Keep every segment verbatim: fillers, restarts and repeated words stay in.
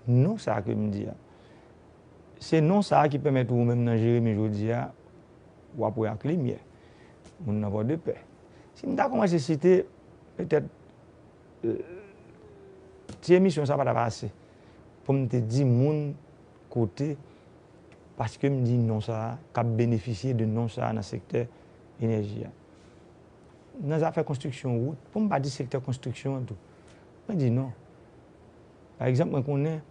non sa a ke m di a. Se non sa a ki pèmèt ou menm nan Jeremi jodi a, w ap wè ak limyè. Moun nan Pòdepè. Si m ta kòmanse site, petèt, euh, ti emisyon sa pa t ap ase pou m te di moun kote, paske m di non sa a, k ap benefisye de non sa a nan sektè enèji a. Nan zafè konstriksyon wout, pou m pa di sektè konstriksyon an tou, mwen di non. Pa egzanp, mwen konnen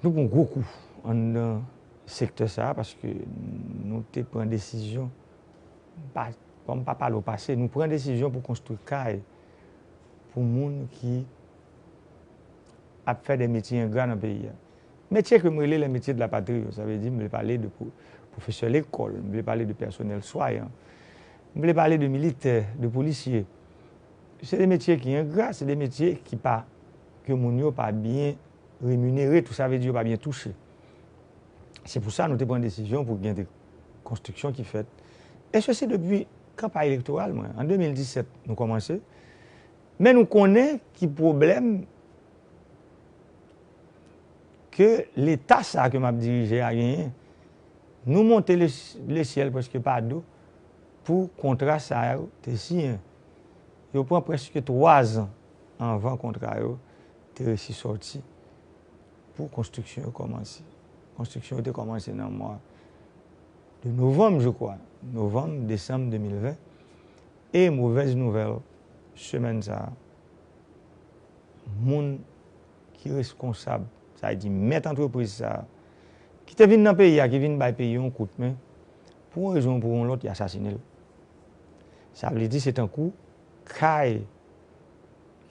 nou pran gwo kou anndan sektè sa a, paske nou te pran desizyon, pa, bon, m pa pale w pase, nou pran desizyon pou konstwi kay pou moun ki ap fè de metye engra nan peyi a. Metye ke m rele les métiers de la patrie yo, sa vle di m vle pale de pwo-, pwofesè lekòl, m vle pale de pèsonèl swayan, m vle pale de militè, de polisye. Se de metye ki engra, se de metye ki pa, ke moun yo pa byen reminere, tou sa vle di yo pa byen touche. Se pou sa nou te pran desizyon pou gen de konstriksyon ki fèt. E sesi depi kanpay elektoral mwen. An de mil disèt, nou kòmanse. Men nou konnen ki pwoblèm ke Leta sa a ke m ap dirije a genyen. Nou monte le, le syèl prèske pa do pou kontra sa yo te siyen. Yo pran prèske twa zan anvan kontra yo te resi sòti pou konstriksyon yo kòmanse. Konstriksyon yo te kòmanse nan mwa de novanm, je crois. Novanm, desanm de mil ven. E movèz nouvèl, semèn sa a, moun ki reskonsab, sa vle di mèt antrepriz sa a, ki te vin nan peyi a, ki vin bay peyi yon kout men, pou yon rezon ou pou yon lòt, y asasinen l. Sa vle di se tankou kay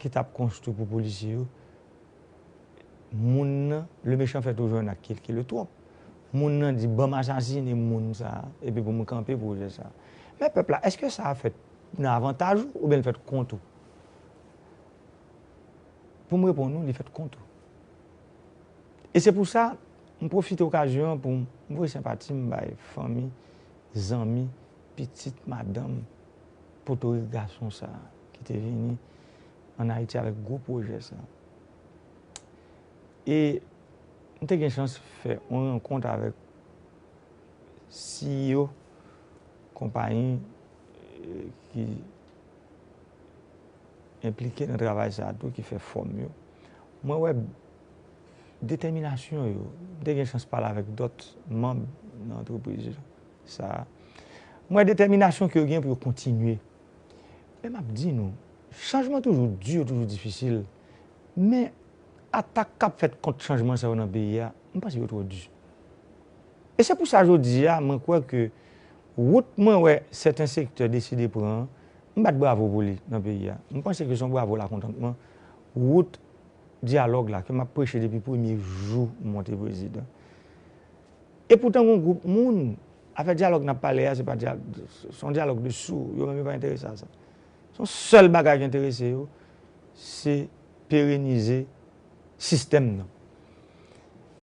ki t ap konstwi pou polisye yo, moun nan, le méchant fait toujours un acte qu'il, qu'il le trompe. Moun nan di, "Ban m asasine moun sa a, epi pou m kanpe pwojè sa a." Men pèp la, èske sa a fèt nan avantaj ou oubyen l fèt kont ou? Pou m reponn ou, li fèt kont ou. E se pou sa, m pwofite okazyon an pou m voye senpati m bay fanmi, zanmi, pitit, madanm, potorik gason sa a ki te vini ann Ayiti avèk gwo pwojè sa a. E m te gen chans fè yon rankont avèk C E O konpayi, eh, ki enplike nan travay sa a tou, ki fè fòm yo. Mwen wè detèminasyon yo. M te gen chans pale avèk dòt manm nan antrepriz sa a. Mwen wè detèminasyon ke yo gen pou yo kontinye. Men m ap di nou, chanjman toujou di, toujou difisil. Men atak k ap fèt kont chanjman sa yo nan peyi a, m panse yo twò di. E se pou sa jodi a, mwen kwè ke wout mwen wè sèten sektè deside pran an, m bat bravo pou li nan peyi a. M panse ke se yon bravo lakontantman. Wout dyalòg la, ke m ap preche depi premye jou m monte prezidan. E poutan, gen yon gwoup moun, afè dyalòg n ap pale a, se pa dyal-, se yon dyalòg de sou, yo menm yo pa enterese a sa. Se yon sèl bagay ki enterese yo, se perenize sistèm nan.